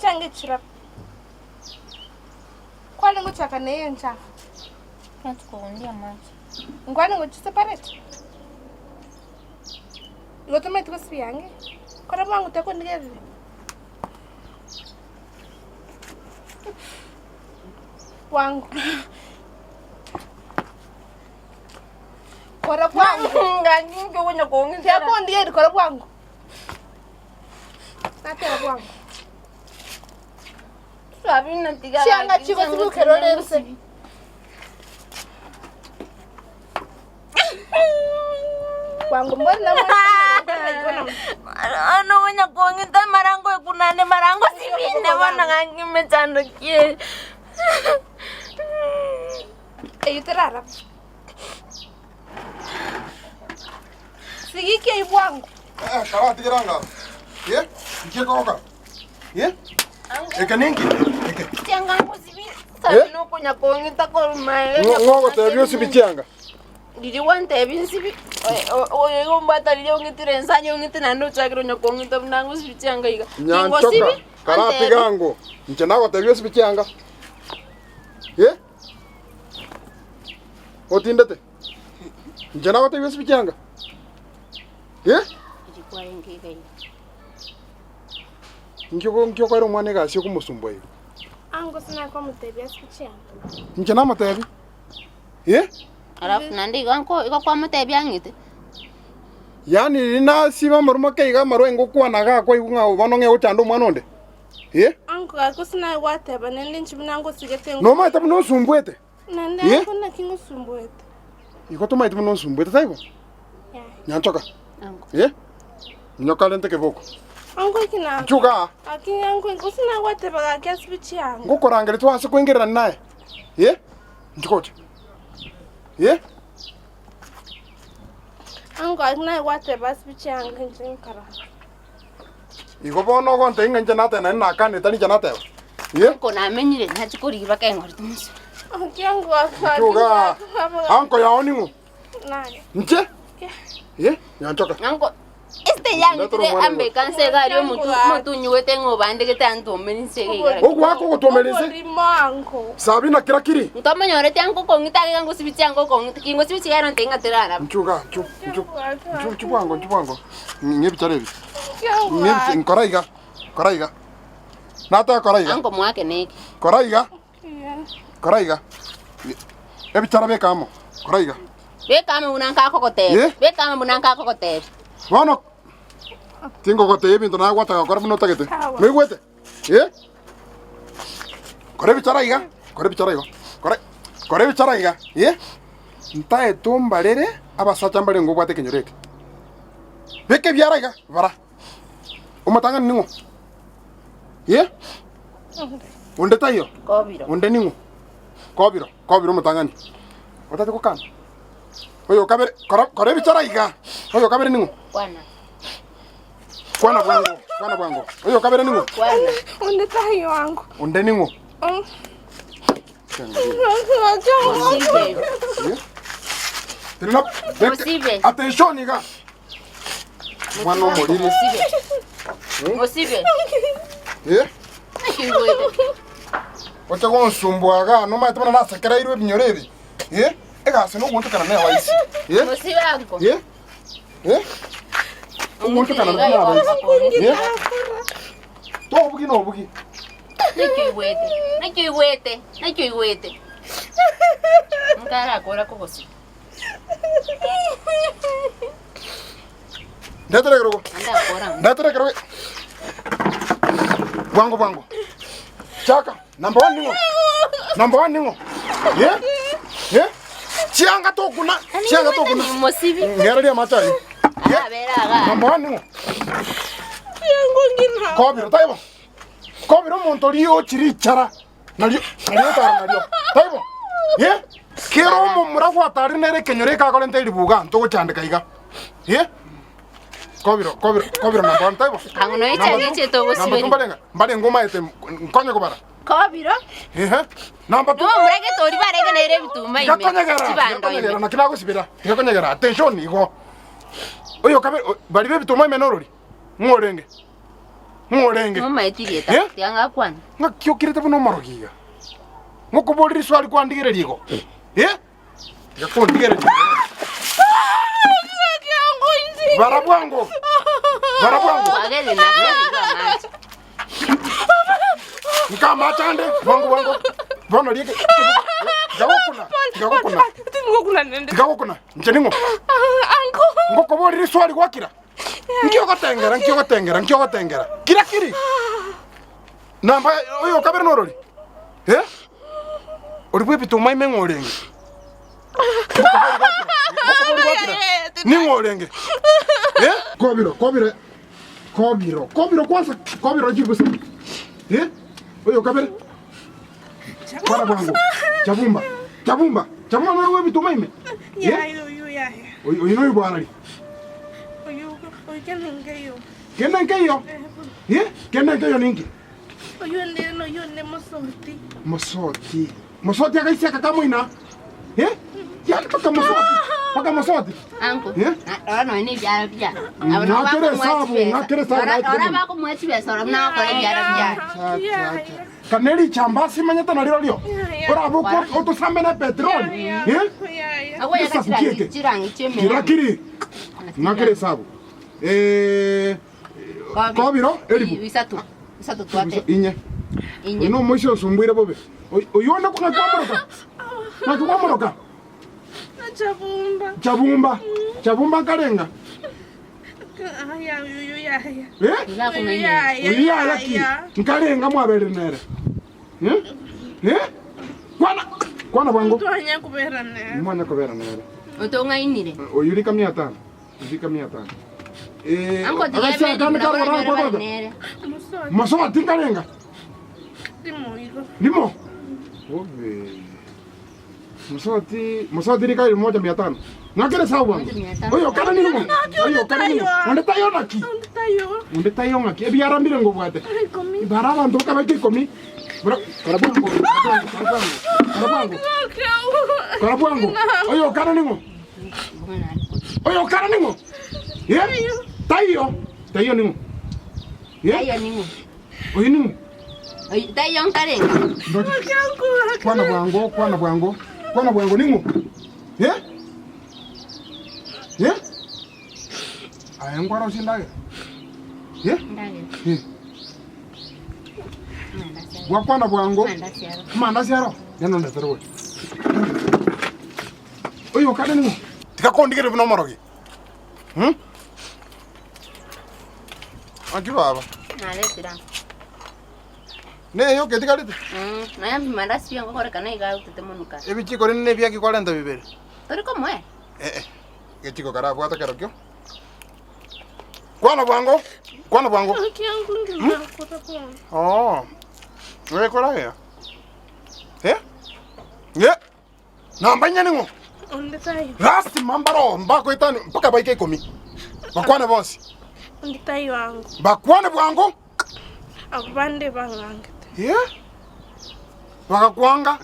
Chianga echirabu. Kwane ngochaka neye enchafu. Nkwane ngochi separate. Igo tomaeti gosibia ange. Kora bwango takondigereri. Bwango. Kora bwango. Tiakondigereri kora bwango. Nateba bwango. Chianga chigosibukera ore inse. Bwango mbori na Ano onya kong'ita amarango ekunane marango sibinde bono ng'aki emechando ki eye. Eyio teraraba. Sigiki eyio bwango. Eh, karatigera ng'a. Eh, nki ekogokora? Eh? Eke ninki? Eke. Chianga ngosibi sabina okonya kong'ita korwa maega. Ng'o ng'o ogotebia osibi chianga? Riria gwantebia nsibi, oyo iga ombwata riria ong'itire inse aye ong'ite naende ochakire onya kong'ita buna ngosibi chianga iga. Nyanchoka, Kingosibi, karatiga antebi. ango. Inche nagotebia osibi chianga. Eh? Otindete? Inche nagotebia osibi chianga. Eh? Inki ogo- inki okoera omwana egasi okomosumbua igo? Ango sinakomotebia ase chianga. Inche namotebia. Eh? Alafu naende igo nko igo kwamotebia ang'ite. Yaani riria nasiba amarwa make iga amarwa aye ngokwana iga akwaigwa ng'a bono ng'e gochanda omwana onde? Eh? Ango gaki gose naye gwateba naende inche buna ngosigete ngo. Nomaete buna osumbuete? Naende Eh? ango naki ngosumbuete. Igo tomaeti buna osumbuete taibo? Yaya. Nyanchoka. Ango. Eh? Minyoka rente keboko. Ango eki na. Nchuka aa. Gaki ango gose naye gwateba gaki asibe chianga. Ngokorangeria twase koingererania naye. Eh? Nchuka oche. Eh? Ango gaki naye gwateba asibe chianga inche nkarara. Igo bono ogontebia ng'a inche nateba naende nakanire tari inche nateba. Eh? Anko namenyire nachi korigia mpaka eng'ori tomosoe. Gaki ango gaki Nchuka aa. Anko yao ning'o? Naye. Inche? Eh? Nyanchoka. Anko esite yang'itire ambeka nse iga aria omotu omotunyuete ng'a obandegete antomere inse iga iga. Ogoaka ogotuomera inse. Oborimo ango. Sabina kira kiri. Ntomonyoreti ango okong'ita iga ngosibi chianga okong'ita ki ngosibi chiga ero nte ng'a teraraba. Nchuga, nchu, nchu, nchu, nchu bwango, nchu bwango. Ng'e ebichara ebi. Ng'e ebicha, nkora iga, kora iga. Nataka kora iga. Ango mwake neki. Kora iga. Kora iga. Ebichara beka amo. Kora iga. Beka amo buna nkakogotebia. Eh? Beka amo buna nkakogotebia. Bono tingogotebia ebinto naye gwataka gokora buna otagete. Noigwete? Eh? Kora ebichara iga. Kora ebichara igo. Kora kora ebichara iga. Eh? Ntaete ombarere abasacha mbarenge obwate ekenyoro eke. Beka ebiara iga, bara. Omotang'ani ning'o? Eh? Onde taiyo? Kobiro. Onde ning'o? Kobiro, kobiro omotang'ani. Otati gokana? Oyo okabere, kora kora ebichara iga. Oyo okabere ning'o? Kwana. Kwana bwango, kwana bwango. Oyo okabere ning'o? Kwana. Onde taiyo ango. Onde ning'o? Mm. Osibe. Eh? Tenena, beka- Osibe. Attention iga. Mwana omoriri. Mosibe. Mosibe. Eh? Naki oigwete? Oche gonsumbua iga, nomanyete buna nasekereirwe ebinyoro ebi. Eh? Egasi nogoonchokana na ewaisi. Eh? Mosibe anko. Eh? Eh? Ogoonchokana na ewaisi. Eh? Tobugi nobugi. Naki oigwete? Naki oigwete? Naki oigwete? Nkarakora kogosiba. Ndetere ekerogo. Naende akora amo. Ndetere ekerogo. Bwango bwango. Chaka. Number one ning'o? Number one ning'o? Eh? Eh? Chianga tokuna. Chianga tokuna. Mosibi. Ng'ereria amache ayio. Eh? Arabere igaa. Number one ning'o? Kobiro taibo. Kobiro omonto riochi richara. Nario, nario otara nario. Taibo? Eh? Kera omomura gwatarire nere ekenyoro ekakorenta eribuga ntogochandeka iga. Eh? Kobiro, kobiro, kobiro namba one, taibo? Ang'o noyo Namba echaga two, eche namba two togosiberia. mbarenga, mbarenga omaete nkonye kobara. Kobiro. Ehe. Namba two. Nomomura gete oria barenge nere ebituma ime. Tikakonyegera, Chibando tikakonyegera, ime. naki nagosibera, tikakonyegera, attention igo. Oyo kabe, baria b'ebituma ime norori? Ng'o orenge? Ng'o orenge? Momaeti rieta, Eh? tiga ngakwane. Ng'aki okirete buna omorogi iga? Ngokoboria riswari kwandigereria igo? Eh? Tiga kondigereria igo. Bara bwango! Bara bwango! Kwagere na amache. Nka amache ande, bwango bwango. Bono rieke. Tiga gokuna, tiga gokuna. Tingokuna nende. Tiga gokuna. Inche ning'o? Anko. Ngokoboria riswari gwakira? Nki ogotengera, nki ogotengera, nki ogotengera? Kira kiri. Namba oyo okabere norori? Eh? Ori bw'ebituma ime ng'o orenge? Ngokobori gwakira, Ning'o orenge? Eh? Kobiro, kobiro, kobiro, kobiro kwanza, kobiro chigusa. Eh? Oyo okabere. Kora bwango. Chabumba. Chabumba. Chabumba nori bw'ebituma ime. Eh? Yaya oyo yaya. Oyo oyo noyo bwarari. Oyo oyo kende nkeiyo. Kende nkeiyo. Eh? Kende nkeiyo ninki? Oyo nde noyo nde mosoti. Mosoti. Mosoti agaisia kakamoina. Eh? Yani paka mosoti. Paka mosoti. Anko. Eh? Ora nonya ebiara biane. Ng'akere esabu, ng'akere esabu, Ora ng'akere. ora bakomoa chibesa ora buna agokora ebiara biane. Cha, cha, cha. Kane richamba asimanyete narirorio. Orabe oko- otosambe na petroli. Eh? Agoyaka Esabu chirangi kieke. chirangi chiemera. Kirakiri. Ng'akere esabu. Eh, kobiro elibu. Isato. Isato twate. Inye. Inye. Oyo nomoisia osumbuire bobe. Oy- Oyo onde ng'aki kwamoroka? Ng'aki kwamoroka? Chabumba. Chabumba. Chabumba nkarenga. Aya oyo yaya. Eh? Iga akong'ainire. Oyo yaya ki? Nkarenga mwaberire nere. Eh? Eh? Kwana kwana bwango. Twanya kubera nere. Mwanya kobera nere. Otong'ainire. Oyo rika mia tano. Rika mia tano. Eh, Anko tiga agacha emeri kande buna karora bore kwakoroka. nere. Mosoti. Mosoti nkarenga. Timoigo. Limo. Obe. Mosoti, mosoti rika elfu moja mia tano. Ng'akere sawa bwango. Moja mia tano. Oyo kana ning'o? Oyo kana ning'o? Onde tayo naki? Onde tayo. Onde tayo ng'aki? Ebiara mbire ngobwate. Ikomi. Bara abanto okabaika ikomi. Bora kora bwango. Kora bwango. Kora bwango. Kora bwango. Oyo kana ning'o? Oyo kana ning'o? Eh? Taiyo. Taiyo ning'o? Eh? Taiyo ning'o? Oyo ning'o? Taiyo nkarenga. Ndoche. Kwana bwango, kwana bwango. Kwana bwango ning'o? Eh? Eh? Aye nkwarosia endagera? Eh? Ndagera. Eh. Gwakwana bwango. Amandasi aro. Amandasi aro. Neno ndetere gocha. Oyo okare ning'o? Tiga kondigereria buna omorogi. Hmm? Naki baba? Naretire amo. Neye oketigarete? Mm, nonya amandasi biango gokorekana iga autete monuka. Ebichiko rende nebiaki kwarenta bibere? Tori komoe? Eh, egechiko karabwate kerokio. Kwana bwango, kwana bwango. Oh. Oye koragera. Eh? Eh? Namba inye ning'o? Onde tayo. Lasima mbaro mbakoetani mpaka baike ikomi. Bakwane bonsi. Onde tayo ango. Bakwane bwango. Abo bande bang'angete. Eh? Bagakwanga.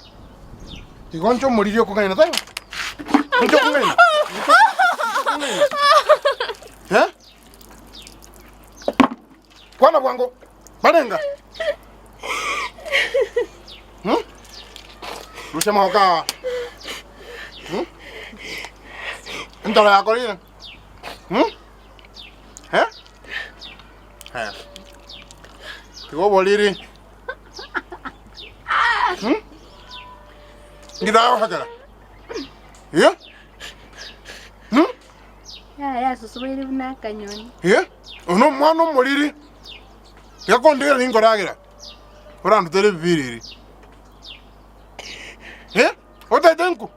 Igo nche omoriri okong'aina taibo? Nche okong'aina. Eh? Kwana bwango. Barenga. Hmm? Rusia magoka. Hmm? Entoro yakorire. Hmm? Eh? Eh. Tiga oboriri. Hmm? Ngitagogokera. Eh? Hmm? Yaya asusubaire buna akanyoni. Eh? Oyo nomwana omoriri. Tiga kondigera ninkoragera. Orandutere ebibiriri. Eh? Otagete nku?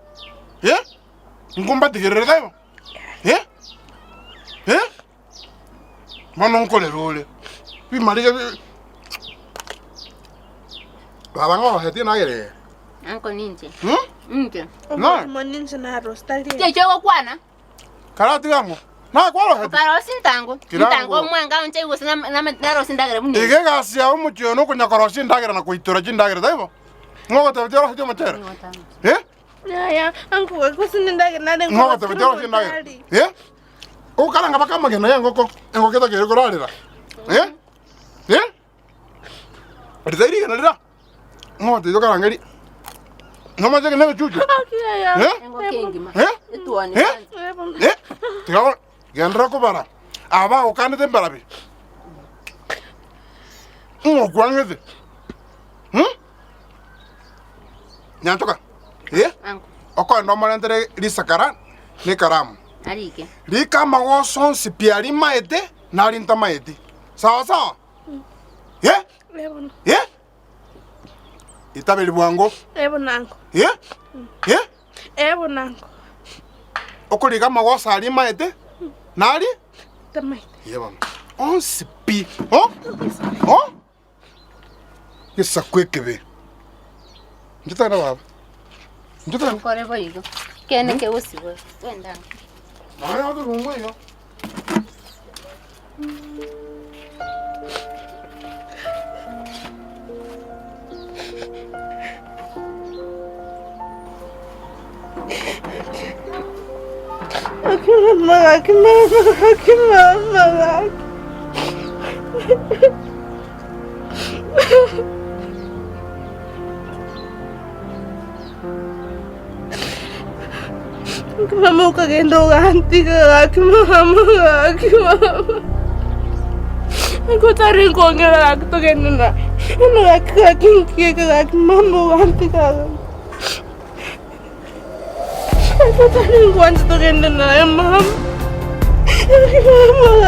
Eh? Nkombatigerere taibo? Eh? Eh? Bono nkorera ore. Bimariga bi Baba ng'a ohetie endagera eye. Anko ninche. Hmm? Inche. No. Omorimo ninche narositarie. Chiacha ogokwana. Karatiga ng'o? Nakworogetie? Okarosia entango. Kirango. Entango omwenga onche gose na- na- narosia endagera buna Iga eye. egasi yao omochie oyo nokonya korosia endagera na koitora chindagera, taibo? Ng'o ogotebetie orosetie omochere? Eh? Yaya, anko gose nendagera nare Ng'o ogotebetie orosie endagera? Eh? Ogokaranga mpaka amagena y'engoko, engoko etakeire korarera. Eh? Eh? Ritai rigena rira, ng'ogotebi okarangerie, nomanyete ekio negechuchu? Eh? Engoko engima. Eh? Etuoni Eh? kwanza. Eh? Tiga go- genderera kobara, aba bagokanete mbarabi, ng'okwang'ete, hmm? Nyanchoka, eh? Ango. Okoenda omorentere risakara na ekaramu. Arike. Rika amagoso onsi pi aria maete na aria ntamaeti. Sawa sawa? Eh? Ebono. Eh? Itaberi bwango. Ebonango. Eh? Eh? Ebonango. Okoriga amagoso aria maete na aria Tamaete. Ye bono. Onsi pi. Oh? Oh? Gesaku ekebe. Inche tagenda baba. Inche tagenda. Nkore boigo. Kene kegosibwa. Twende ango. Nare otorungu igo. Gaki mama, gaki mama, gaki mama, gaki. Gaki mama okagenda ogantiga, gaki mama, gaki mama. Nkotari nkongera gaki togende na bono gaki gaki nkieke gaki mama ogantiga gaki. Nkotari nkwancha togende naye mama. Gaki mama.